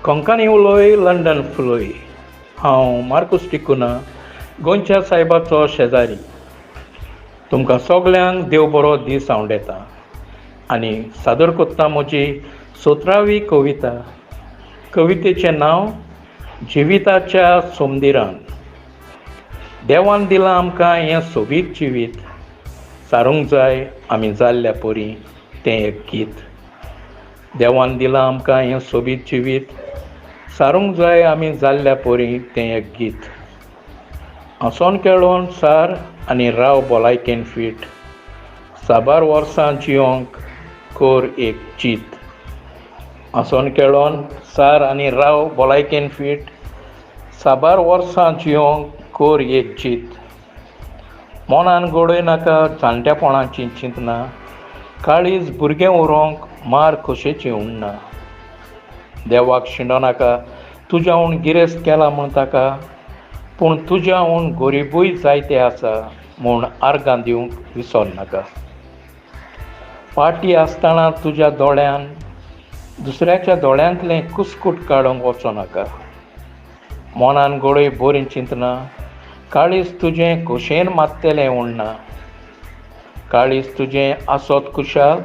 Konkani उलोय London फुलोय. हांव मार्कूस डिकुन्हा, गोंयच्या सायबाचो शेजारी. तुमकां सगल्यांक देव बरो दीस आंवडेता आनी सादर करता म्हजी सतरावी कविता. कवितेचें नांव जिविताच्या सोमदिरान. देवान दिलां आमकां हें सोबीत जिवीत, सारूंक जाय आमी जाल्ल्या परी तें एक गीत. देवान दिलां आमकां हें सोबीत जिवीत, सारूंक जाय आमी जाल्ल्या परी तें एक गीत. हांसोन खेळोन सार आनी राव भलायकेन फीट, साबार वर्सां जियोंक कर एक चीत. हांसोन खेळोन सार आनी राव भलायकेन फीट, साबार वर्सां जियोंक कर एक चीत. मनान घडय नाका जाणटेपणाची चिंतना, काळीज भुरगें उरोंक मार खोशेची उण्णा. देवाक शिंडो नाका तुज्या हून गिरेस्त केला म्हूण ताका, पूण तुज्या हून गरिबूय जायते आसा म्हूण आर्गां दिवंक विसर नाका. पाटी आसतना तुज्या दोळ्यान दुसऱ्याच्या दोळ्यांतलें कुस्कूट काडूंक वचो नाका. मनान घडय बरीं चिंतना, काळीज तुजें खोशयेन मात्तेलें उण्णा. काळीज तुजें आसत खुशाल,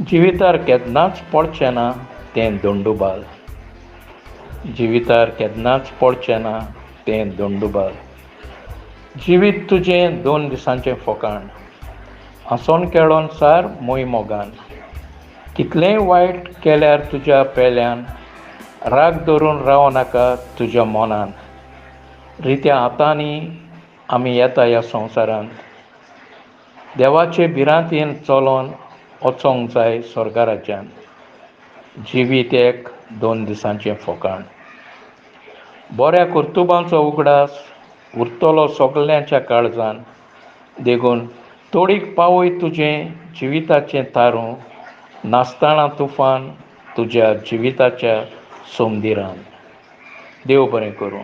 जिवितार केन्नाच पडचें ना तें दोंडुबाल. जिवितार केन्नाच पडचें ना तें दोंडुबाल. जिवीत तुजें दोन दिसांचें फोकाण, हांसोन खेळोन सार मोय मोगान. कितलेंय वायट केल्यार तुज्या पेल्यान, राग धरून राव नाका तुज्या मनान. रित्या हातांनी आमी येता ह्या संवसारांत, देवाचे भिरांतीन चलोन वचोंक जाय स्वर्गा राज्यांत. जिवीत एक दोन दिसांचें फोकाण. बऱ्या कर्तुबांचो उगडास उरतलो सगल्यांच्या काळजान, देखून तोडीक पावय तुजें जिविताचें तारूं, नासतना तुफान तुज्या जिविताच्या सोमदिरान. देव बरें करूं.